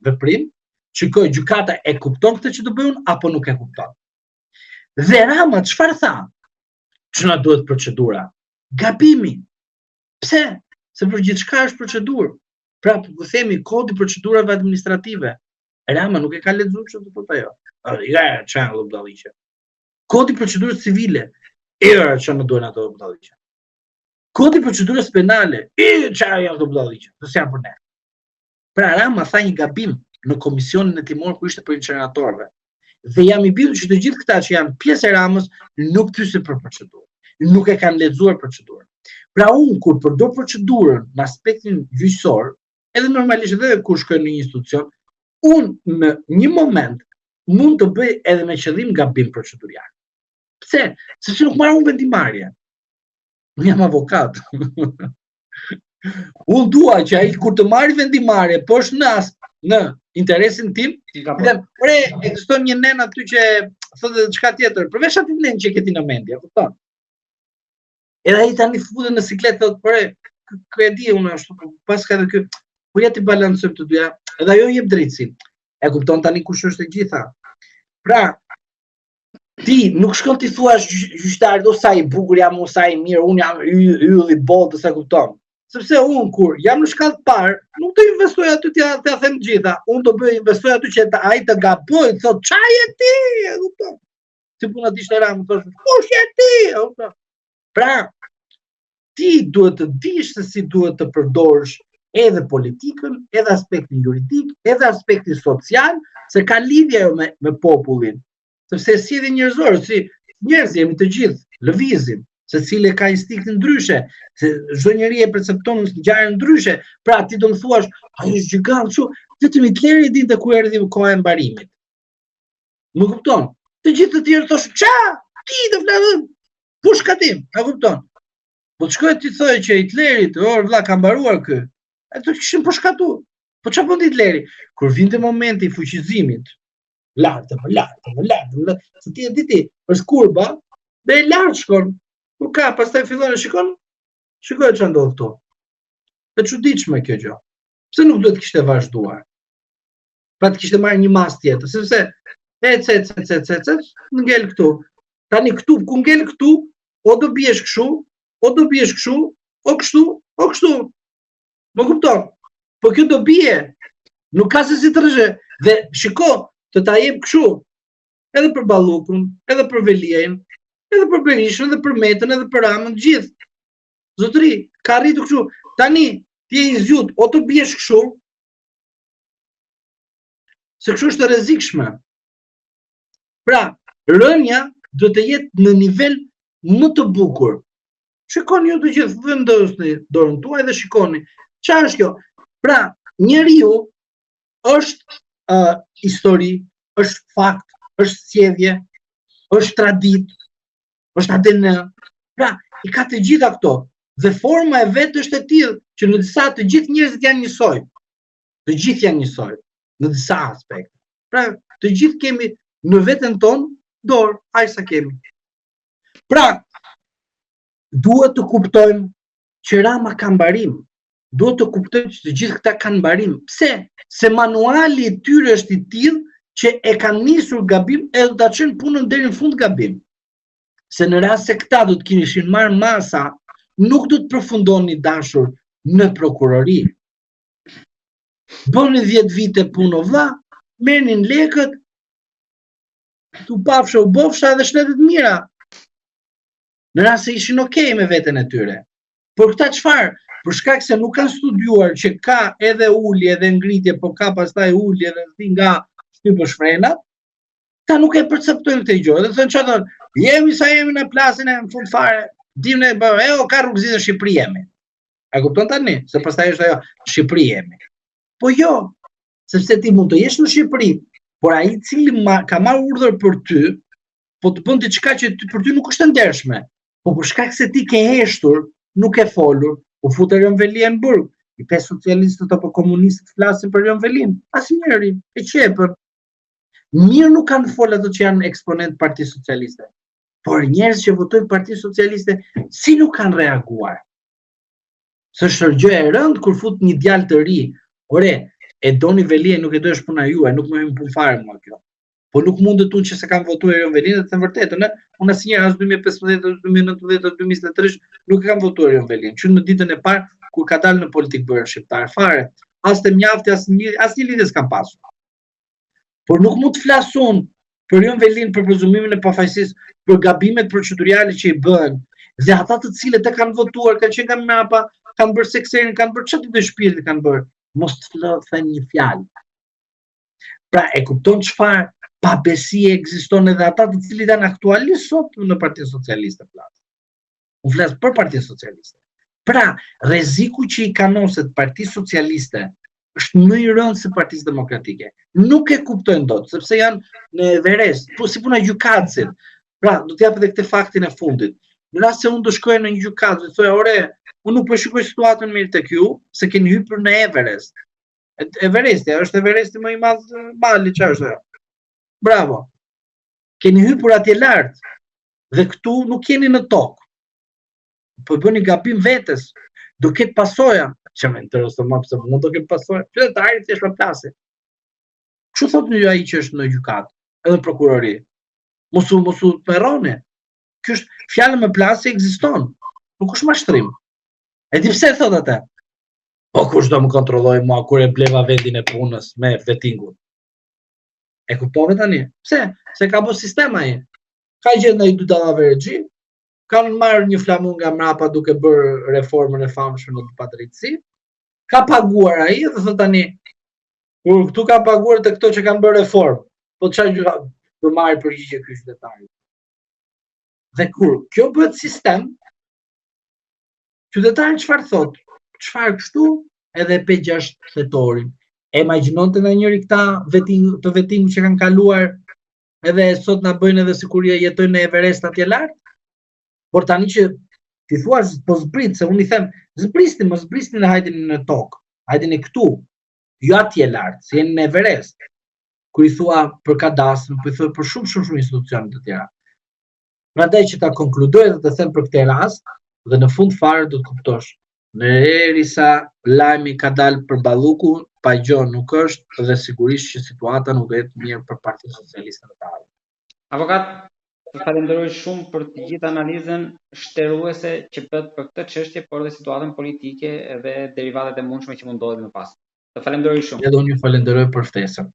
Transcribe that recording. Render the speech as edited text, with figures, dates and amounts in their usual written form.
veprim, shikoj gjykata e kupton këtë që do bëj unë apo nuk e kupton. Dhe Rama çfarë tha? Që na duhet procedura? Gabimi. Pse? Se për gjithçka është procedurë. Pra, po themi kodi i procedurave administrative. Rama nuk e ka lexuar çfarë do thotë ajo. Ja, çfarë janë budalliqe. Kodi i procedurës civile. E çfarë më duhen ato budalliqe. Kodi i procedurës penale. E çfarë janë ato budalliqe? Do s'janë për ne. Pra Rama tha një gabim në komisionin hetimor ku ishte për inceneratorëve. Dhe jam i bindur që të gjithë këta që janë pjesë e Ramës nuk pyesin për procedurë. Nuk e kanë lexuar procedurën. Pra unë kur përdor procedurën në aspektin gjyqësor, edhe normalisht edhe kur shkoj në një institucion, unë në një moment mund të bëj edhe me qëllim gabim procedurial. Pse? Sepse nuk marr unë vendimmarrje. Unë jam avokat. Unë dua që ai kur të marrë vendimmarrje, po është në as, në interesin tim, them, ore, ekziston një nen aty që thotë edhe diçka tjetër, përveç atij nen që ke ti në mendje, kupton? Edhe ai tani futet në siklet thotë, ore, kë e di unë ashtu, po paska edhe ky. Po ja t'i balancojmë të dyja, edhe ajo jep drejtësi. E kupton tani kush është e gjitha. Pra, Ti nuk shkon t'i thuash gjyqtarit o sa i bukur jam, o sa i mirë, unë jam ylli i botës, e kupton. Sepse unë kur jam në shkallë të parë, nuk do investoj aty t'ia t'ia them të gjitha. Unë do bëj investoj aty që ta, ai të gaboj, të thotë ça je ti, e kupton. Si puna të ishte Rama, thosh, kush je ti, e kupton. Pra, ti duhet të dish se si duhet të përdorësh edhe politikën, edhe aspektin juridik, edhe aspektin social, se ka lidhje ajo me me popullin. Sepse sjellje njerëzore, si njerëz jemi të gjithë, lëvizim, secili ka instinktin ndryshe, se çdo njeri e percepton ngjarjen ndryshe. Pra ti do më thuash, ai është gjigant kështu, vetëm Hitleri dinte ku erdhi koha e mbarimit. Më kupton? Të gjithë të tjerët thosh, "Ça? Ti do flasësh pushkatim." A kupton? Po të shkoj ti thoje që Hitlerit, or vlla ka mbaruar ky. E të kishin pushkatu. Po çfarë bën Hitleri? Kur vinte momenti i fuqizimit, lart, më lart, më lart, më lart, se ti e di ti, është kurba, dhe e lart shkon. Ku ka, pastaj fillon e shikon, shikoj çfarë ndodh këtu. E çuditshme kjo gjë. Pse nuk duhet të kishte vazhduar? Pra të kishte marrë një masë tjetër, sepse ec ec ec ec ec ec ngel këtu. Tani këtu ku ngel këtu, o do biesh kështu, o do biesh kështu, o kështu, o kështu. Më kupton? Po kjo do bie. Nuk ka se si të rrëshe. Dhe shiko, të ta jep kështu. Edhe për Ballukun, edhe për Veliajn, edhe për Berishën, edhe për Metën, edhe për Ramën, gjithë. Zotëri, ka arritur kështu. Tani ti je i zgjut, o të biesh kështu. Se kështu është e rrezikshme. Pra, rënia do të jetë në nivel më të bukur. Shikoni ju të gjithë, vendosni dorën tuaj dhe shikoni. Çfarë është kjo? Pra, njeriu është uh, histori, është fakt, është sjellje, është traditë, është ADN. Pra, i ka të gjitha këto. Dhe forma e vet është e tillë që në disa të gjithë njerëzit janë njësoj. Të gjithë janë njësoj në disa aspekte. Pra, të gjithë kemi në veten tonë dorë, aq sa kemi. Pra, duhet të kuptojmë që Rama ka mbarim. Duhet të kuptojmë që të gjithë këta kanë mbarim. Pse? Se manuali i tyre është i tillë që e kanë nisur gabim e do ta çojnë punën deri në fund gabim. Se në rast se këta do të kishin marrë masa, nuk do të përfundonin i dashur në prokurori. Bënin 10 vite punë o vlla, merrnin lekët, u pafsha u bofsha edhe shëndetet e mira. Në rast se ishin okay me veten e tyre. Por këta çfarë? Për shkak se nuk kanë studiuar që ka edhe ulje edhe ngritje, po ka pastaj ulje edhe si nga shtypësh frenat, këta nuk e perceptojnë këtë gjë. Dhe thonë çfarë thonë? Jemi sa jemi në plasin e në fund fare. Dim ne, po, e o ka rrugë në Shqipëri jemi. E kupton tani? Se pastaj është ajo, në Shqipëri jemi. Po jo, sepse ti mund të jesh në Shqipëri, por ai i cili ma, ka marrë urdhër për ty, po të bën diçka që ty, për ty nuk është e ndershme. Po për shkak se ti ke heshtur, nuk ke folur, u fut Erion Veliaj në burg. I pe socialistët apo komunistët flasin për Erion Velinë? Asnjëri, e qepën. Mirë nuk kanë folë ato që janë eksponentë të Partisë Socialiste. Por njerëz që votojnë Partinë Socialiste, si nuk kanë reaguar? Se është gjë e rëndë kur fut një djalë të ri. Ore, E doni Veliajn, nuk e do është puna juaj, nuk më hyn punë fare mua kjo. Po nuk mundet unë që s'e kam votuar Erion Veliajn të them vërtetën, ë? Unë asnjëherë as 2015, as 2019, as 2023 nuk e kam votuar Erion Veliajn. Që në ditën e parë kur ka dalë në politikë bërë shqiptar fare, as te mjafti as një asnjë lidhje s'kam pasur. Por nuk mund të flas unë për Erion Veliajn për prezumimin e pafajësisë, për gabimet procedurale që i bëhen dhe ata të cilët e kanë votuar, kanë qenë nga mbrapa, kanë bërë sekserin, kanë bërë çfarë të shpirti kanë bërë, mos të them një fjalë. Pra e kupton çfarë pabesie ekziston edhe ata të cilët janë aktualisht sot në Partinë Socialiste flas. Unë flas për Partinë Socialiste. Pra, rreziku që i kanoset Partisë Socialiste është më i rëndë se Partisë Demokratike. Nuk e kuptojnë dot, sepse janë në Everest, po si puna gjykatësit. Pra, do të jap edhe këtë faktin e fundit. Në rast se unë do shkoja në një gjykatë dhe thoja, ore, unë nuk po shikoj situatën mirë tek ju, se keni hypur në Everest. Everesti, është Everesti më i madh mali çfarë është ajo? Bravo. Keni hypur atje lart dhe këtu nuk jeni në tokë. Po bëni gabim vetes. Do ketë pasoja. Që më intereson më pse mund të ketë pasoja. Qytetari thjesht po plasi. Kështu thotë një ai që është në gjykatë, edhe në prokurori. Mos u mos u tmerroni. Kjo është fjala me plasje ekziston. Nuk është mashtrim. E di pse thotë atë? Po kush do më kontrollojë mua kur e bleva vendin e punës me vetingun? E kuptove tani? Pse? Se ka bë sistem ai. Ka gjetë ndonjë dy dallaverexhi, kanë marrë një flamur nga mrapa duke bërë reformën e famshme në padrejtësi, ka paguar ai dhe thotë tani, kur këtu ka paguar të këto që kanë bërë reformë, po çfarë gjë do marrë përgjigje ky qytetari? Dhe kur kjo bëhet sistem, Qytetari çfarë thotë? Çfarë kështu? Edhe pe 6 tetorin. E imagjinonte ndonjëri këta veting, të vetingut që kanë kaluar edhe sot na bëjnë edhe sikur jetojnë në Everest atje lart. Por tani që ti thua po zbrit se unë i them zbrisni, mos zbrisni në hajdeni në tokë. Hajdeni këtu. Jo atje lart, se jeni në Everest. Kur i thua për kadastrën, po i thua për shumë shumë shumë institucione të tjera. Prandaj që ta konkludoj dhe të them për këtë rast, dhe në fund fare do të kuptosh. Derisa lajmi ka dalë për Ballukun, pa gjo nuk është dhe sigurisht që situata nuk do jetë mirë për Partinë Socialiste në të ardhmen. Avokat, të falenderoj shumë për të gjithë analizën shteruese që bëtë për këtë çështje, por edhe situatën politike dhe derivatet e mundshme që mund ndodhin më pas. Të falenderoj shumë. Edhe unë ju falenderoj për ftesën.